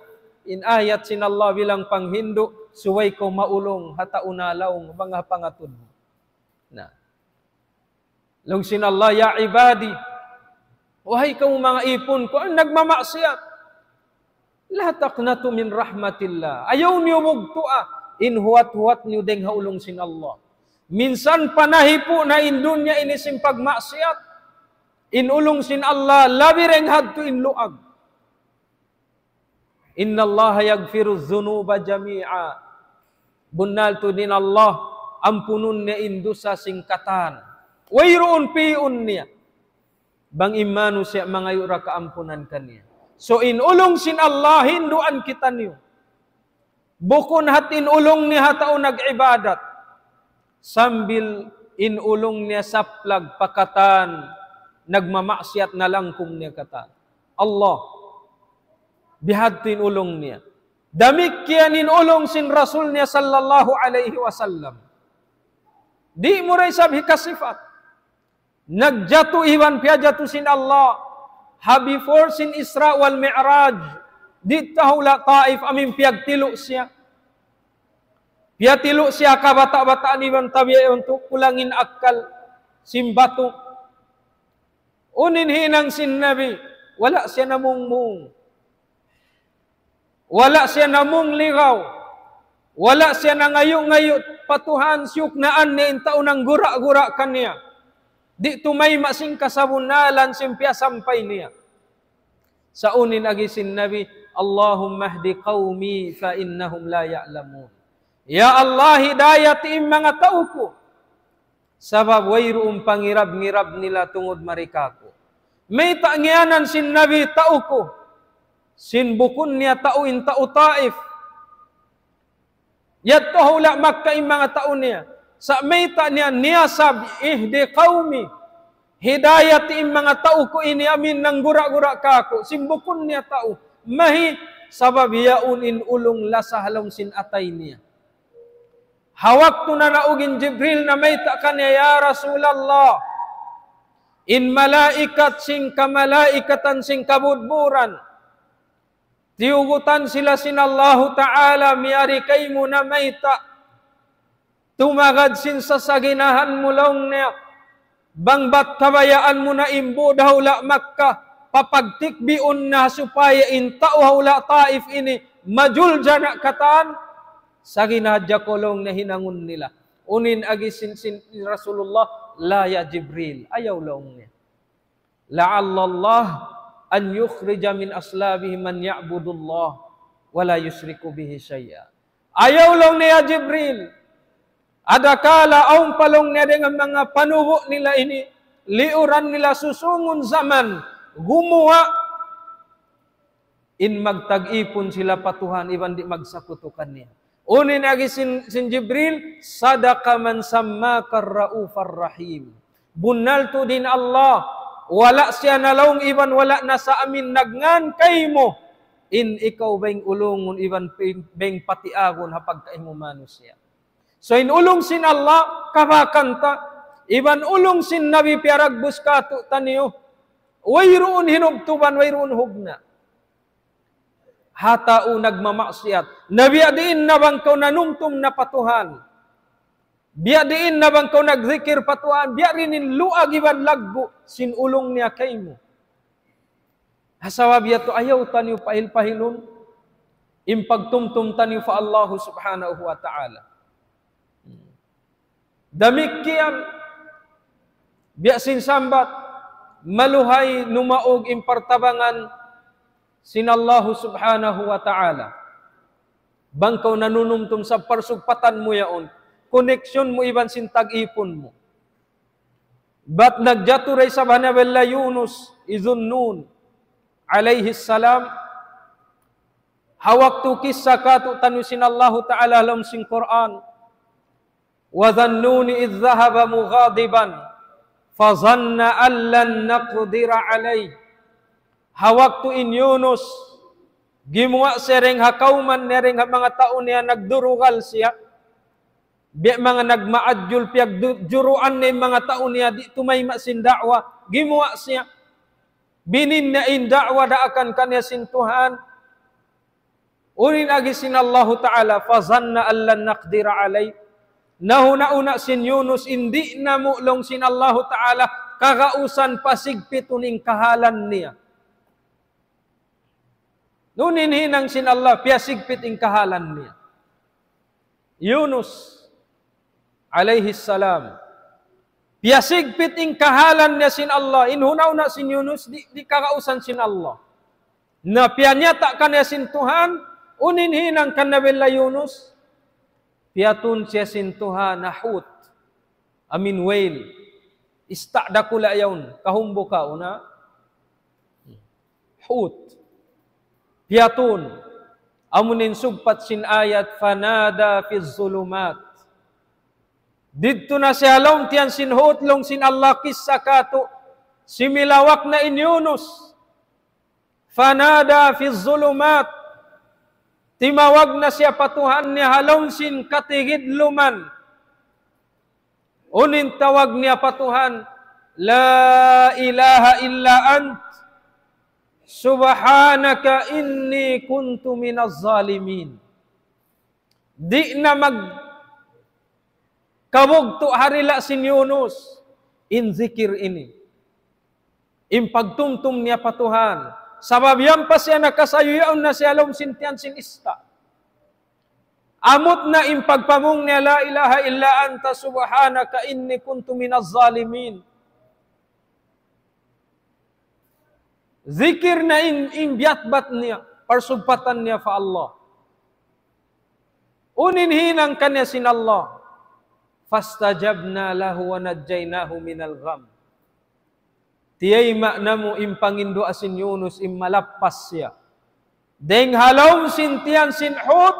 in ayat sin Allah bilang panghindu', subay kaw maulung ha tau nalaung, manga pangatud. Na. Laung sin Allah, "Ya ibadi, wahai kamu manga ipun ku, in nagmamaksiyat, la taqnatu min rahmatillah." Ayaw niyu bugtua in huwat-huwat niyu dayng ha ulung sin Allah. Minsan pa nahipu' na in dunya ini sin pagmaksiyat. In ulung sin Allah, labi dayng hadtu in luag. "Innallaha yaghfirudh dhunuba jami'a." Bunnal tuud in Allah, ampunun niya in dusa sin katan. Wayruun pi'un niya. Bang in manusiya' mangayu' da kaampunan kaniya. So in ulung sin Allah, hinduan kitaniyu. Bukun hat in ulung niya ha tau nag-ibadat. Sambil in ulung niya saplag pa katan, nagmamaksiyat nalangkum niya katan. Allah, bihadtu in ulung niya. Damikkiyan in ulung sin Rasul niya sallallahu alayhi wasallam. Di' mu da isab hikasifat. Nagjatu iban piyajatu sin Allah. Ha before sin Isra wal Mi'raj. Didtu ha hula' Taif amin piyagtilu' siya. Piyatilu' siya kabata'-bataan iban tabiya' iban tu kulang in akkal sin batu. Unu in hinang sin Nabi, wala' siya namungmung. Wala' siya namungligaw. Wala' siya nangayu'-ngayu' pa Tuhan, siyuknaan niya in tau nanggura-gura kaniya. Di' tumayma' sin kasabunnalan sin piyasampay niya. Sa' unu in agi sin Nabi, "Allahumma hdi qawmi fa innahum la ya'lamun." Ya Allah, hidayati in manga tau ku. Sabab wayruun pangirab-ngirab nila tungud mari kāku'. Mayta' ngiyanan sin Nabi tau ku? Sin bukun niya tau in tau Taif. Yadtu ha hula' Makkah in manga tau niya. Sa' mayta' niya niyasab, "Ihdi qawmi." Hidayati in manga tau ku ini amin nanggura-gura kāku'. Sin bukun niya tau. Mahi, sabab yaun in ulung lasa ha lawm sin atay niya. Ha waktu nanaug in Jibril namayta' kaniya, "Ya Rasulallah, in malaikat sin kamalaikatan sin kabudburan, tiyugutan sila sin Allahu Ta'ala, miyari kaymu namayta'. Tumagad sin sasaginahan mu," laung niya. "Bang bat kabayaan mu na in būd ha hula' Makkah, papagtikbiun na supaya in tau ha hula' Taif ini majuljana' katan, sagina hadja kaw," laung niya, "hinangun nila." Unu in agi sin, sin Rasulullah, "La ya Jibril, ayaw," laung niya. "La'alla Allah an yukhrija min aslabihim man ya'budullah wa la yushriku bihi shay'a." Ayaw, laung niya, Jibril. Adakala awn pa, laung niya, dayn ha manga panubu' nila ini, liuran nila susungun jaman, gumuwa' in magtag-ipun sila pa Tuhan, iban di' magsakutu kaniya. Unu in agi sin, sin Jibril, "Sadaqa man sammaka ar-Ra'ufar Rahim." Bunnal tuud in Allah, wala' siya nalaung iban wala' nasa' amin nagngan kaymu, in ikaw bayng ulungun iban bayng, bayng patiagun ha pagkahi mu manusiya'. So in ulung sin Allah, kabakan ta, Iban ulung sin Nabi piyaragbus kātu'niyu. Wayruun hinubtuban, wayruun hugna'. Ha tau nagmamaksiyat. Na biya' diin na bang kaw nanumtum na pa Tuhan. Biya' diin na bang kaw nagzikir pa Tuhan. Biya' diin in luag iban laggu' sin ulung niya kaymu. Ha sabab yadtu ayaw taniyu pahil-pahilun in pagtumtum taniyu pa Allahu Subhanahu wa Ta'ala. Damikkiyan, biya' sin sambat, maluhay numaug in partabangan sin Allahu Subhanahu wa Ta'ala. Bang kaw nanunumtum sa parsugpatan mu yaun, koneksyon mu iban sin tag-ipun mu. Bat nagjatu da isab ha Nabi Allah Yunus, hi Zunnun, alayhi salam, ha waktu kissa kātu'niyu sin Allahu Ta'ala ha lawm sin Qur'an, وذا النون إذ ذهب مغاضبا فظن أن لن نقدر عليه. Ha waktu in Yunus, gimuwa' siya dayn ha kawman niya, dayn ha manga tau niya, nagdurugal siya. Biya' manga nagmaadjul, piyagjuruan niya in manga tau niya, di' tumayma' sin da'wa, gimuwa' siya. Binin niya in da'wa daakan kaniya sin Tuhan. Unu in agi sin Allahu Ta'ala, فظن أن لن نقدر عليه. Nahuna-huna sin Yunus, in di' namu' laung sin Allahu Ta'ala kagausan pasigpitun in kahalan niya. Unu in hinang sin Allah, piyasigpit in kahalan niya. Yunus alayhi salam. Piyasigpit in kahalan niya sin Allah. In huna-huna sin Yunus, di', di' kagausan sin Allah. Na piyanyata' kaniya sin Tuhan, unu in hinang kan Nabi Allah Yunus, piyatun siya sin Tuhan ha hut. Amin whale. Ista' dakula' yaun, kahumbuka unu. Hut. Piyatun. Amu in sugpat sin ayat, فنادى في الظلمات. Didtu na siya ha lawm tiyan sin hut, laung sin Allah kissa kātu', similawak na in Yunus. فنادى في الظلمات. Timawag na siya pa Tuhan niya ha lawm sin katigidluman. Unu in tawag niya pa Tuhan, لا إله إلا أنت سبحانك إني كنت من الظالمين. Di' na magkabugtu' ha dila' sin Yunus in zikir ini. In pagtumtum niya pa Tuhan. Sabab yan pa siya nakasayu, yaun na siya ha lawm sin tiyan sin ista'. Amut na in pagpamung niya, لا إله إلا أنت سبحانك إني كنت من الظالمين. Zikir na in, in biyatbat niya, parsugpatan niya pa Allah. Unu in hinang kaniya sin Allah. فاستجبنا له ونجيناه من الغم. Tiyayma' namu' in panginduwaa sin Yunus, in malappas siya. Dayng ha lawm sin tiyan sin hut,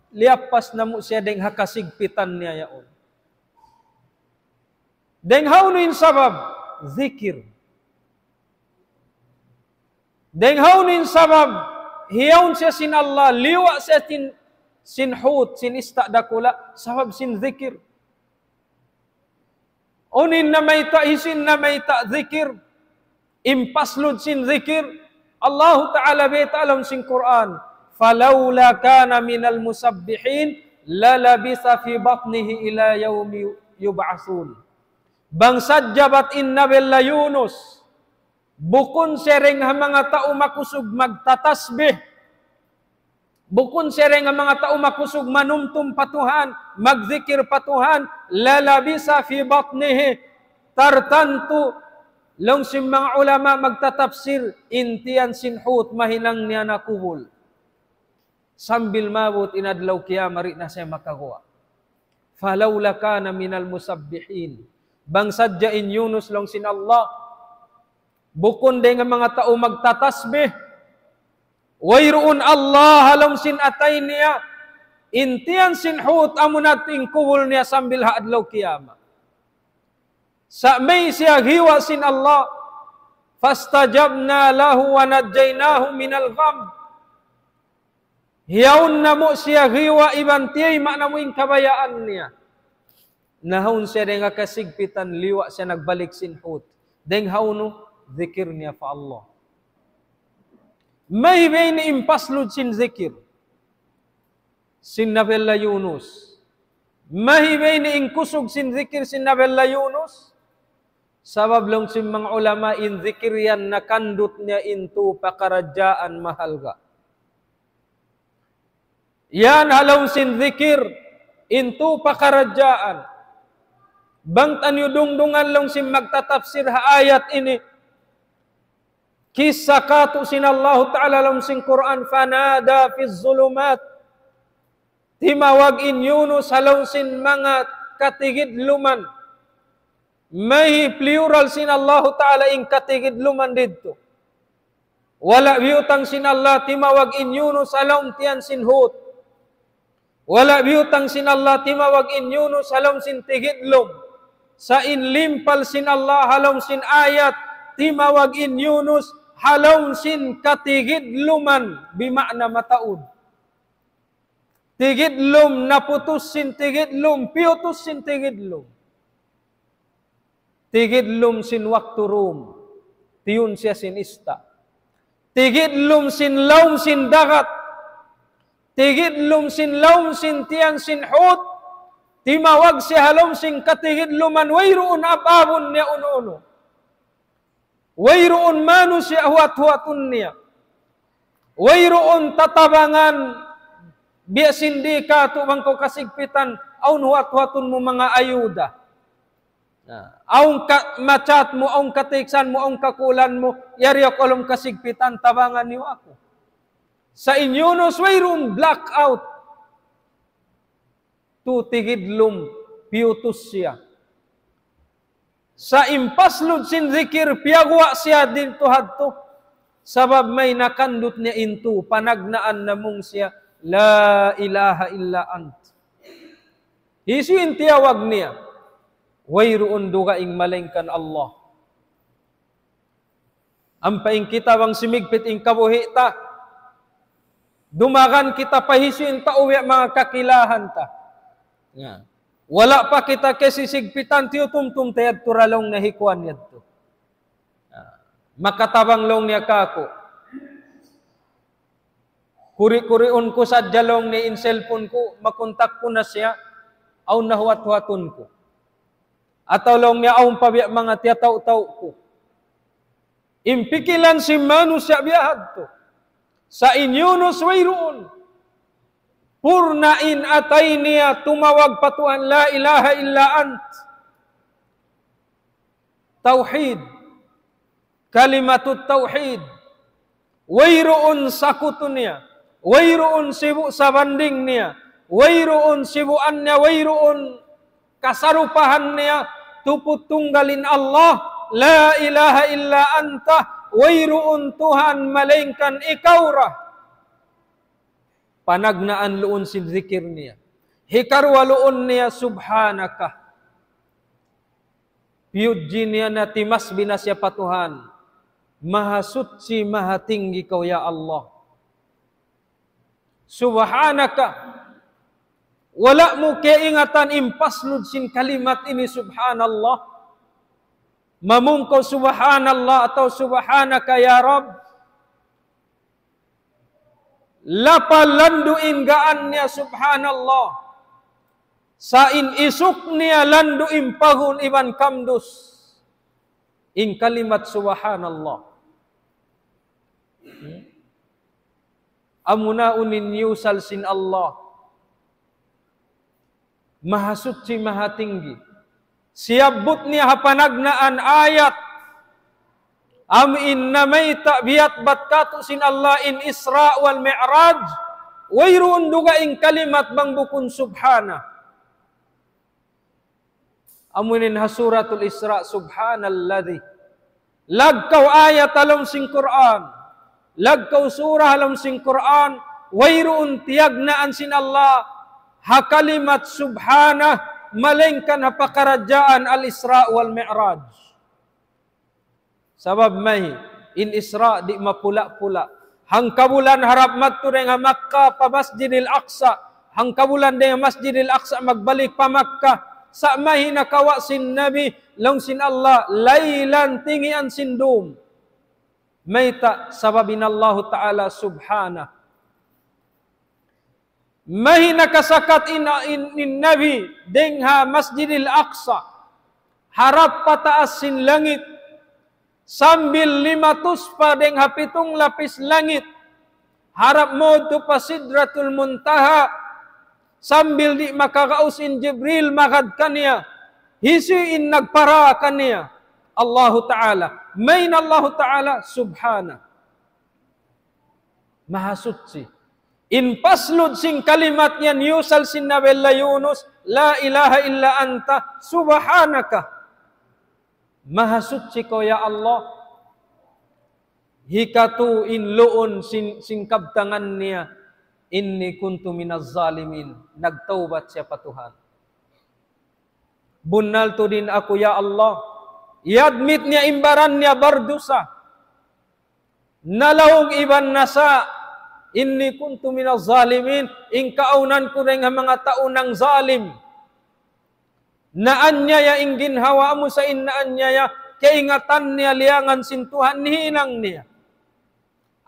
liyappas namu' siya dayng ha kasigpitan niya yaun. Dayng hawnu in sabab? Zikir. Dayng hawnu in sabab? Hiyaun siya sin Allah, liyuwa' siya sin, sin hut, sin ista' dakula', sabab sin zikir. Unu in namayta', hisiyu in namayta' zikir? In paslud sin zikir, Allahu Ta'ala bayta' ha lawm sin Qur'an, فلولا كان من المسبحين للبث في بطنه إلى يوم يبعثون. Bang sadja bat in Nabi Allah Yunus, bukun siya dayng ha manga tau makusug magtatasbih, bukun siya dayng ha manga tau makusug manumtum pa Tuhan, magzikir pa Tuhan, للبث في بطنه, tartantu, laung sin manga ulama magtatapsir, in tiyan sin hut mahinang niya na kubul. Sambil maabut in adlaw kiyamat di' na siya makaguwa'. فلولا كان من المسبحين. Bang sadja in Yunus laung sin Allah, bukun dayng ha manga tau magtatasbih. Wayruun Allah ha lawm sin atay niya. In tiyan sin hut amuna in kubul niya sambil ha adlaw kiyamat. Sa' mayta' siya giwa' sin Allah. فاستجبنا له ونجيناه من الغم. Hiyaun namu' siya giwa' iban tiyayma' namu' in kabayaan niya. Nahaun siya dayn ha kasigpitan, liwa' siya nagbalik sin hut. Dayn ha unu? Zikir niya pa Allah. Mayta' ini in paslud sin zikir sin Nabi Allah Yunus? Mayta' ini in kusug sin zikir sin Nabi Allah Yunus? Sabab laung sin manga ulama, in zikir yan nakandut niya in tū pakaradjaan mahalga'. Yan ha lawm sin zikir, in tū pakaradjaan. Bang taniyu dungdungan laung sin magtatapsir ha ayat ini, kissa kātu' sin Allahu Ta'ala laung sin Qur'an, فنادى في الظلمات. Timawag in Yunus ha lawm sin manga katigidluman. Mayta' plural sin Allahu Ta'ala in katigidluman didtu. Wala' biyutang sin Allah timawag in Yunus ha lawm tiyan sin hut. Wala' biyutang sin Allah timawag in Yunus ha lawm sin tigidlum. Sa' in limpal sin Allah ha lawm sin ayat, timawag in Yunus ha lawm sin katigidluman, bima'na mataud. Tigidlum, naputus sin tigidlum, piyutus sin tigidlum. Tigidlum sin waktu dum, tiyun siya sin ista'. Tigidlum sin lawm sin dagat. Tigidlum sin lawm sin tiyan sin hut. Timawag siya ha lawm sin katigidluman, wayruun ab-abun niya unu-unu. Wayruun manusiya' huwat-huwatun niya. Wayruun tatabangan, biya' sin di kātu' bang kaw kasigpitan, awn huwat-huwatun mu manga ayuda. Na, awn ka-, ma-chat mu, awn katiksan mu, awn kakulan mu, yari aku ha lawm kasigpitan, tabangan niyu aku. Sa' in Yunus, wayruun blackout. Tū tigidlum, piyutus siya. Sa' in paslud sin zikir, piyaguwa' siya didtu hadtu. Sabab mayta' nakandut niya in tū, panagnaan namung siya, لا إله إلا أنت. Hisiyu in tiyawag niya? Wayruun dugaing malaingkan Allah. Ampa in kita bang simigpit in kabuhi' ta, dumagan kita pa hisiyu in tau biya' manga kakilahan ta. Ya. Wala' pa kita kasisigpitan, tiyutumtum ta yadtu ra laung niya hi kuwan yadtu. Ya. Makatabang laung niya kāku'. Kuri-kuriun ku sadja laung niya in cellphone ku, makontak ku na siya, awn na huwat-huwatun ku. Atawa laung niya awn pa biya' manga tiyatau-tau ku. In pikilan sin manusiya' biya' hadtu. Sa' in Yunus wayruun. Purna in atay niya tumawag pa Tuhan, لا إله إلا أنت. Tawhid. Kalimatut tawhid. Wayruun sakutu niya. Wayruun sibu' sabanding niya. Wayruun sibuan niya. Wayruun kasarupahan niya. Tuput tunggal in Allah. لا إله إلا أنت. Wayruun Tuhan malaingkan ikaw ra. Panagnaan luun sin zikir niya. Hikaruwa luun niya, سبحانك. Piyudji niya na timasbih na siya pa Tuhan. Maha suchi, maha tinggi kaw, ya Allah. سبحانك. Wala' mu kaingatan in paslud sin kalimat ini, subhanallah. Mamung kaw subhanallah atawa سبحانك يا رب. Lapal landu' in gaan niya, subhanallah. Sa' in isuk niya landu' in pagun iban kamdus. In kalimat subhanallah. Hmm? Amuna unu in iyusal sin Allah. Maha suchi, maha tinggi. Siyabbut niya ha panagnaan ayat. Amu in namayta' biyatbat kātu' sin Allah in Isra wal Mi'raj. Wayruun dugaing kalimat bang bukun subhana. Amu in ha Suratul Isra, سبحان الذي. Lagkaw ayat ha lawm sin Qur'an. Lagkaw surah ha lawm sin Qur'an. Wayruun tiyagnaan sin Allah ha kalimat subhana, malaingkan ha pakaradjaan Al-Isra wal Mi'raj. Sabab mayta', in Isra di' mapula-pula. Hangkabulan harap madtu dayn ha Makkah pa Masjidil Aqsa. Hangkabulan dayn ha Masjidil Aqsa magbalik pa Makkah. Sa' mahinang kawa' sin Nabi, laung sin Allah, laylan, tingian sin dum. Mayta'? Sabab in Allahu Ta'ala subhanahu. Mahinang kasakat in, in, in Nabi, dayng ha Masjidil Aqsa, harap pa taas sin langit, sambil limatus pa dayng ha pitung lapis langit, harap maudtu pa Sidratul Muntaha, sambil di' makagaus in Jibril magad kaniya, hisiyu in nagpara kaniya? Allahu Ta'ala. Mayn Allahu Ta'ala, subhanahu. Mahasuchi. In paslud sin kalimat yan, yusal sin Nabi Allah Yunus, "La ilaha illa anta, subhanaka." Mahasuchi kaw, ya Allah. Hikatu in luun sin, sin kabtangan niya, "Inni kuntu minaz zalimin." Nagtawbat siya pa Tuhan. "Bunnal tuud in aku, ya Allah." I-admit niya in baran niya bardusa. Nalaung iban nasa', "Inni kuntu minaz zalimin." In kaawnan ku dayng ha manga tau nangzalim. Naanyaya in ginhawa, amu sa in naanyaya, kaingatan niya liyangan sin Tuhan, hihinang niya.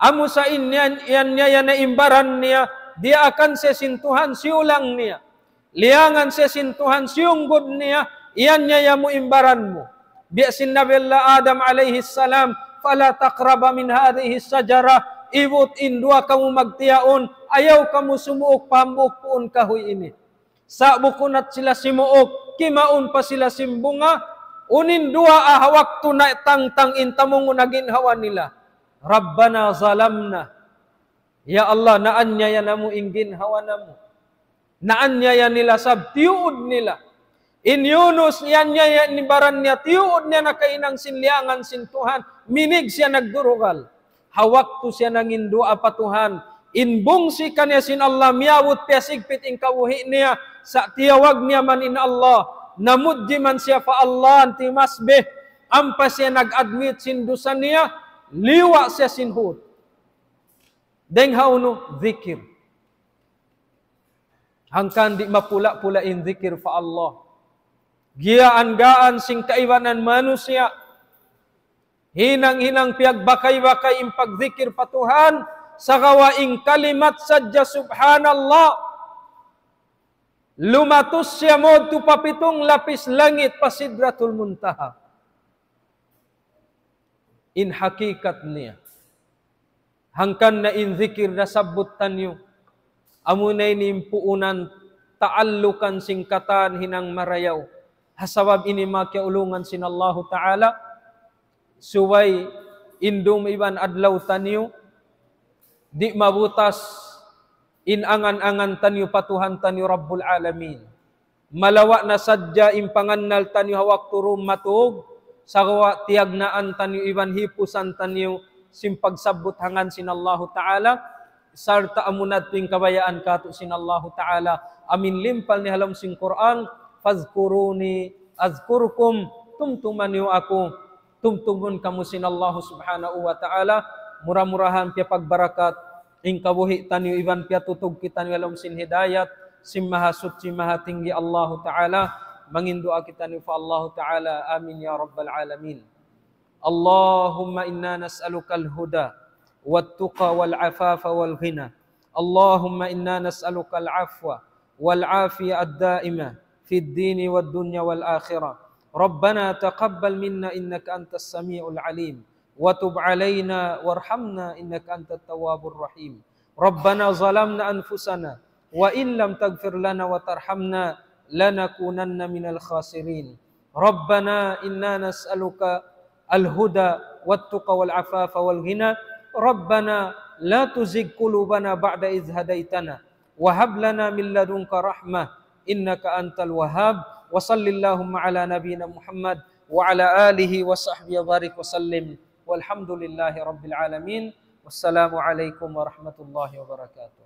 Amu sa in niya, ianyaya na in baran niya, diyaakan siya sin Tuhan, siyulang niya. Liyangan siya sin Tuhan, siyunggud niya, ianyaya mu in baran mu. Biya' sin Nabi Allah Adam alayhi salam, "Fala taqraba min hadhihi shajarah." Ibut in duwa kamu magtiyaun, ayaw kamu sumuuk pa hambuuk puun kahuy ini. Sa' bukun at sila simuuk, kimaun pa sila sin bunga, unu in duwaa ha waktu na tangtang in tamungun ha ginhawa nila. "Rabbana zalamna." Ya Allah, naanyaya namu' in ginhawa namu'. Naanyaya nila sabab tiyuud nila. In Yunus, ianyaya in baran niya, tiyuud niya na kahinang sin liyangan sin Tuhan, minig siya nagdurugal. Ha waktu siya nanginduwaa pa Tuhan, in bungsi kaniya sin Allah, miyabut piyasigpit in kabuhi' niya, sa' tiyawag niya man in Allah, namudji man siya pa Allah, timasbih, ampa siya nag-admit sin dusa niya, liwa' siya sin hut. Dayng ha unu? Zikir. Hangkan di' mapula-pula in zikir pa Allah. Giyaan-gaan sin kaibanan manusiya'. Hinang-hinang piyagbakay-bakay in pagzikir pa Tuhan, sagawa' in kalimat sadja subhanallah. Lumatus siya maudtu pa pitung lapis langit pa Sidratul Muntaha. In hakikat niya. Hangkan na in zikir nasabbut taniyu, amuna ini in puunan taallukan sin katan hinang marayaw. Ha sabab ini manga kiyaulungan sin Allahu Ta'ala, subay in dum iban adlaw taniyu, di' mabutas in angan-angan taniyu pa Tuhan taniyu Rabbul Alamin. Malawa' na sadja in pangannal taniyu ha waktu dum matug, sagawa' tiyagnaan taniyu iban hipusan taniyu sin pagsabbut ha ngan sin Allahu Ta'ala, sarta' amuna tuud in kabayaan katu' sin Allahu Ta'ala, amu in limpal niya ha lawm sin Qur'an, "Fadhkuruni adhkurkum," tumtuma niyu aku, tumtumun kamu sin Allahu Subhanahu wa Ta'ala, mura-murahan piyapagbarakat in kabuhi' taniyu iban piyatutug kitaniyu ha lawm sin hidayat sin Mahasuchi Mahatinggi Allahu Ta'ala. Manginduwaa kitaniyu pa Allahu Ta'ala. Amin ya Rabbal Alamin. اللهم إنا نسألك الهدى والتقى والعفاف والغنى. اللهم إنا نسألك العفو والعافية الدائمة في الدين والدنيا والآخرة. ربنا تقبل منا إنك أنت السميع العليم وتب علينا وارحمنا إنك أنت التواب الرحيم. ربنا ظلمنا أنفسنا وإن لم تغفر لنا وترحمنا لنكونن من الخاسرين. ربنا إنا نسألك الهدى والتقى والعفاف والغنى. ربنا لا تزغ قلوبنا بعد إذ هديتنا وهب لنا من لدنك رحمة إنك أنت الوهاب. وصل اللهم على نبينا محمد وعلى آله وصحبه وبارك وسلم. والحمد لله رب العالمين. والسلام عليكم ورحمة الله وبركاته.